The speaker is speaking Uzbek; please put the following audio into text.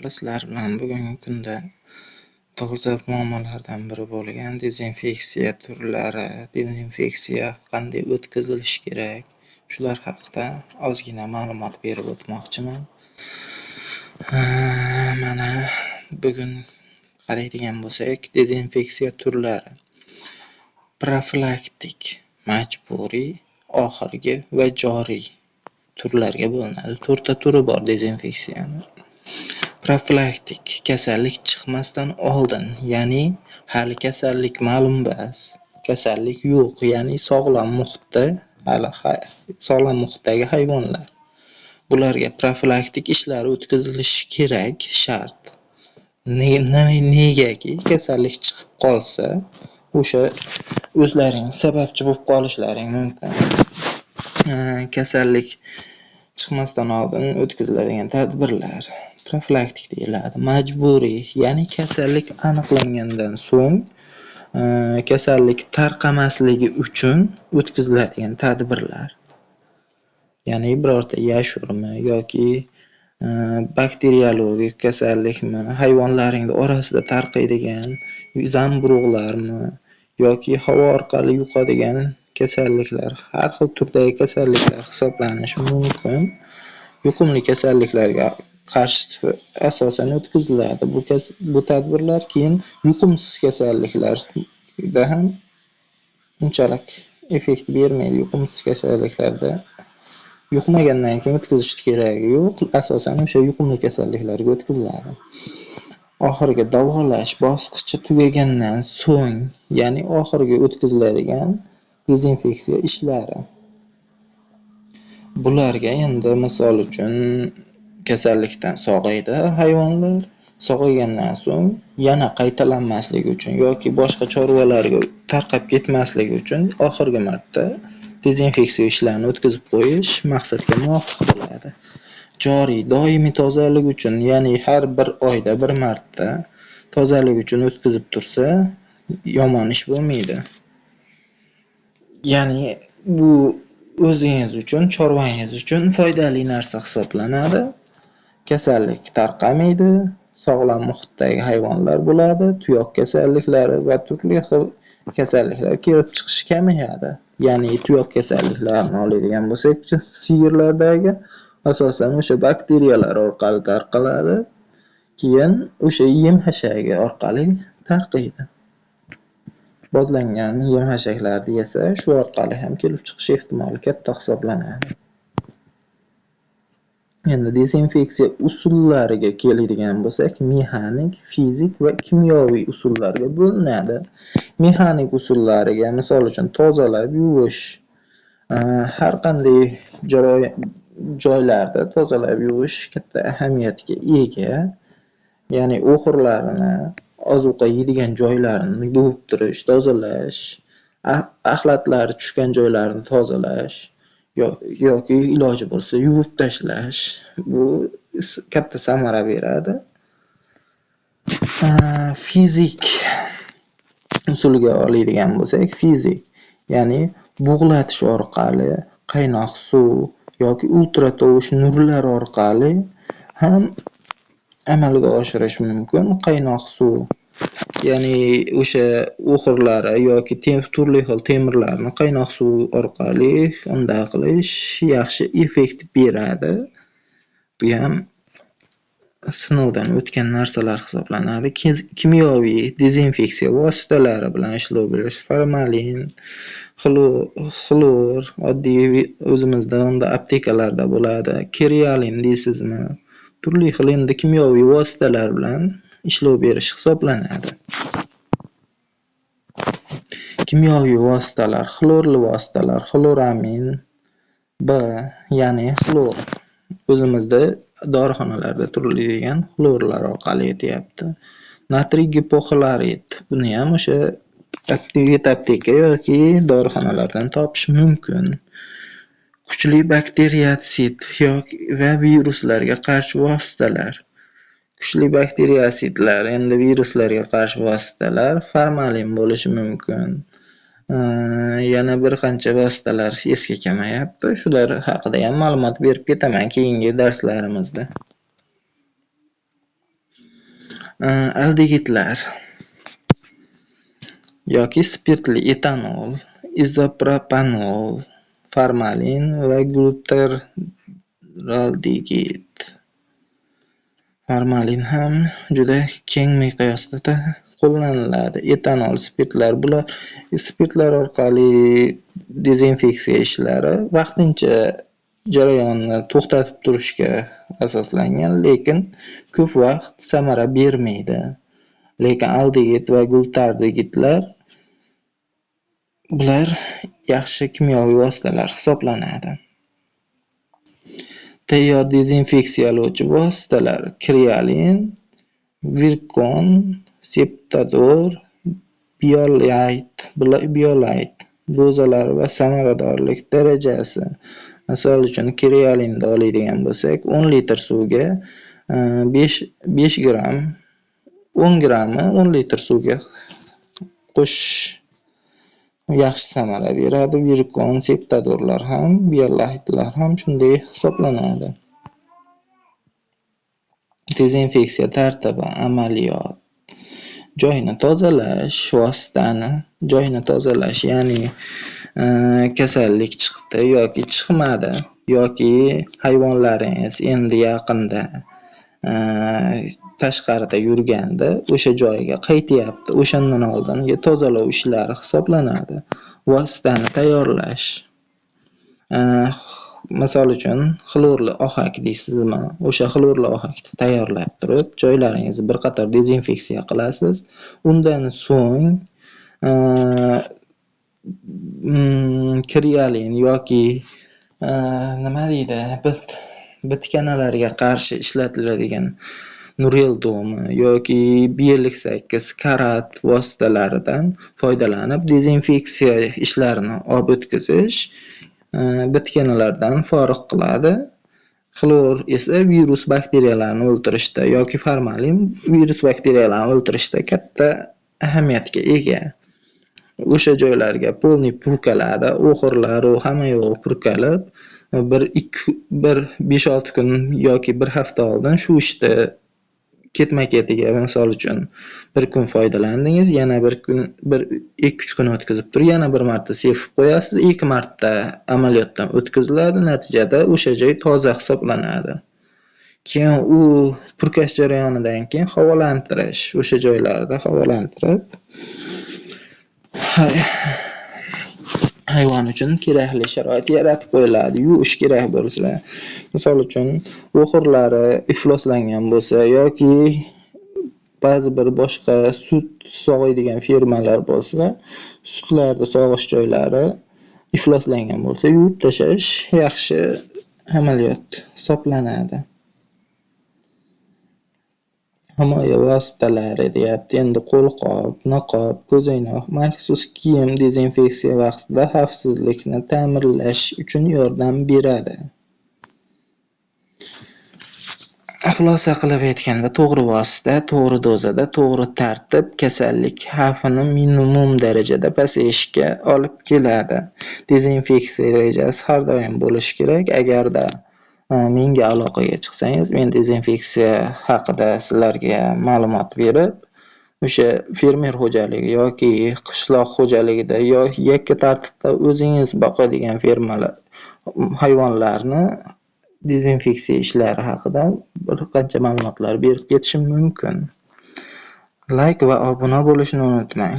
Sizlar bilan bugungi kunda dolzarb muammolardan biri bo'lgan dezinfeksiya turlari, dezinfeksiya qanday o'tkazilishi kerak, shular haqida ozgina ma'lumot berib o'tmoqchiman. Mana bugun qaraydigan bo'lsak, dezinfeksiya turlari: profilaktik, majburiy, oxirgi va joriy turlarga bo'linadi. To'rtta turi bor dezinfeksiyani. Profilaktik: kasallik chiqmasdan oldin, ya'ni hali kasallik ma'lum emas, kasallik yo'q, ya'ni sog'lom muhitda, hali sog'lom muhitdagi hayvonlar. Bularga profilaktik ishlar o'tkazilishi kerak, shart. Negaki kasallik chiqib qolsa, o'sha o'zlaring sababchi bo'lib qolishlaring mumkin. Kasallik chiqmasdan oldin o'tkaziladigan tadbirlar profilaktik deyiladi. Majburiy, ya'ni kasallik aniqlangandan so'ng kasallik tarqamasligi uchun o'tkaziladigan tadbirlar. Ya'ni birorta yashurmi yoki bakteriologik kasallikmi, hayvonlaringni orasida tarqaydigan zamburug'larmi yoki havo orqali yuqadigan kasalliklar, har xil turdagi kasalliklar hisoblanishi mumkin. Yuqumli kasalliklarga qarshi asosan o'tkaziladi bu tadbirlar. Keyin yuqumsiz kasalliklarda ham unchalik effekt bermaydi. Yuqumsiz kasalliklarda yuqmagandan keyin o'tkazishni keragi yo'q. Asosan o'sha yuqumli kasalliklarga o'tkaziladi. Oxirgi davolash bosqichi tugagandan so'ng, ya'ni oxirgi o'tkaziladigan dezinfeksiya ishlari. Bularga endi misol uchun kasallikdan sog'aydi hayvonlar. Sog'aygandan so'ng yana qaytalanmasligi uchun yoki boshqa chorvalarga tarqab ketmasligi uchun oxirgi marta dezinfeksiya ishlarini o'tkazib qo'yish maqsadga muvofiq bo'ladi. Joriy, doimiy tozalik uchun, ya'ni har bir oyda bir marta tozalik uchun o'tkazib tursa, yomon ish bo'lmaydi. Ya'ni bu o'zingiz uchun, chorvangiz uchun foydali narsa hisoblanadi. Kasallik tarqamaydi, sog'lom muhitdagi hayvonlar bo'ladi, tuyoq kasalliklari va turli xil kasalliklar kelib chiqishi kamayadi. Ya'ni tuyoq kasalliklarini oladigan bo'lsak, sigirlardagi asosan o'sha bakteriyalar orqali tarqaladi. Keyin o'sha yem hashagi orqali tarqaydi. Bozlangan yem hashaklarni yesa, shu orqali ham kelib chiqish ehtimoli katta hisoblanadi. Endi dezinfeksiya usullariga keladigan bo'lsak, mexanik, fizik va kimyoviy usullarga bo'linadi. Mexanik usullariga misol uchun tozalab yuvish, har qanday joylarda tozalab yuvish katta ahamiyatga ega. Ya'ni o'xirlarini, ozuqa yeydigan joylarini yuvib turish, tozalash, axlatlari tushgan joylarini tozalash yoki iloji bo'lsa yuvib tashlash, bu katta samara beradi. Fizik usuliga oladigan bo'lsak, fizik, ya'ni bug'latish orqali qaynoq suv yoki ultratovush nurlar orqali ham amalga oshirish mumkin. Qaynoq suv, ya'ni o'sha o'xirlari yoki turli xil temirlarni qaynoq suv orqali unday qilish yaxshi effekt beradi. Bu ham sinovdan o'tgan narsalar hisoblanadi. Kimyoviy dezinfeksiya vositalari bilan ishlov berish, formalin, xlor, oddiy o'zimizda unda aptekalarda bo'ladi, kreolin deysizmi, turli xil endi kimyoviy vositalar bilan ishlov berish hisoblanadi. Kimyoviy vositalar, xlorli vositalar, xloramin B, ya'ni xlor. O'zimizda dorixonalarda turiladigan xlorlar orqali yetyapti. Natriy gipoxlorid, buni ham o'sha apteka yoki dorixonalardan topish mumkin. Kuchli bakteriotsid yoki va viruslarga qarshi vositalar. Kuchli bakteriotsidlar, endi viruslarga qarshi vositalar formalin bo'lishi mumkin. Yana bir qancha vositalar esga kelmayapti. Shular haqida ham ma'lumot berib ketaman keyingi darslarimizda. Aldegidlar yoki spirtli etanol, izopropanol, formalin va glutaraldegid. Formalin ham juda keng miqyosda qo'llaniladi. Etanol, spirtlar, bular spirtlar orqali dezinfeksiya ishlari vaqtincha jarayonni to'xtatib turishga asoslangan, lekin ko'p vaqt samara bermaydi. Lekin aldegid va glutardegidlar bular yaxshi kimyoviy vositalar hisoblanadi. Tayyor dezinfeksiyalovchi vositalar: kreolin, virkon, septador, biolayt dozalari va samaradorlik darajasi. Misol uchun, kreolinni oladigan bo'lsak, 10 litr suvga 5 gramm, 10 grammi 10 litr suvga qo'shish yaxshi samara beradi. Virkon, septadorlar ham, biolaytlar ham shunday hisoblanadi. Dezinfeksiya tartibi, amaliyot. Joyni tozalash, vositani joyni tozalash, ya'ni kasallik chiqdi yoki chiqmadi, yoki hayvonlaringiz endi yaqinda tashqarida yurganda o'sha joyga qaytyapti. O'shandan oldingi tozalov ishlari hisoblanadi. Vositani tayyorlash. Misol uchun, xlorli ohak deysizmi? O'sha xlorli ohakni tayyorlab turib, joylaringizni bir qator dezinfeksiya qilasiz. Undan so'ng kreolin yoki nima deydi, bitkanalarga qarshi ishlatiladigan Nureldomi yoki B58 karat vositalaridan foydalanib dezinfeksiya ishlarini olib o'tkazish bitkanalardan forig' qiladi. Xlor esa virus bakteriyalarni o'ldirishda yoki formalin virus bakteriyalarni o'ldirishda katta ahamiyatga ega. O'sha joylarga polniy purkaladi, o'xirlaru hamma yo'g'i purkalib, bir ikki bir 5-6 kun yoki bir hafta oldin shu ishni ketma-ketiga, misol uchun, bir kun foydalandingiz, yana bir kun, bir 2-3 kun o'tkazib turib, yana bir marta sepib qo'yasiz, 2 marta amaliyotdan o'tkaziladi, natijada o'sha joy toza hisoblanadi. Keyin u purkash jarayonidan keyin havolantirish, o'sha joylarda havolantirib, hayvon uchun kerakli sharoit yaratib qo'yiladi. Yuvish kerak bo'lsa, misol uchun, o'xirlari ifloslangan bo'lsa yoki ba'zi bir boshqa sut sog'iydigan fermalar bo'lsa, sutlarni sog'ish joylari ifloslangan bo'lsa, yuvib tashlash yaxshi amaliyot hisoblanadi. Himoya vositalari deyapti. Endi qo'lqop, niqob, ko'zoynak, maxsus kiyim dezinfeksiya vaqtida xavfsizlikni ta'minlash uchun yordam beradi. Xulosa qilib aytganda, to'g'ri vosita, to'g'ri dozada, to'g'ri tartib kasallik xavfini minimum darajada pasayishga olib keladi. Dezinfeksiya rejasi har doim bo'lishi kerak. Agarda menga aloqaga chiqsangiz, men dezinfeksiya haqida sizlarga ma'lumot berib, o'sha fermer xo'jaligi yoki qishloq xo'jaligida yoki yakka tartibda o'zingiz boqadigan fermalar hayvonlarni dezinfeksiya ishlari haqida bir qancha ma'lumotlar berib ketishim mumkin. Layk va obuna bo'lishni unutmang.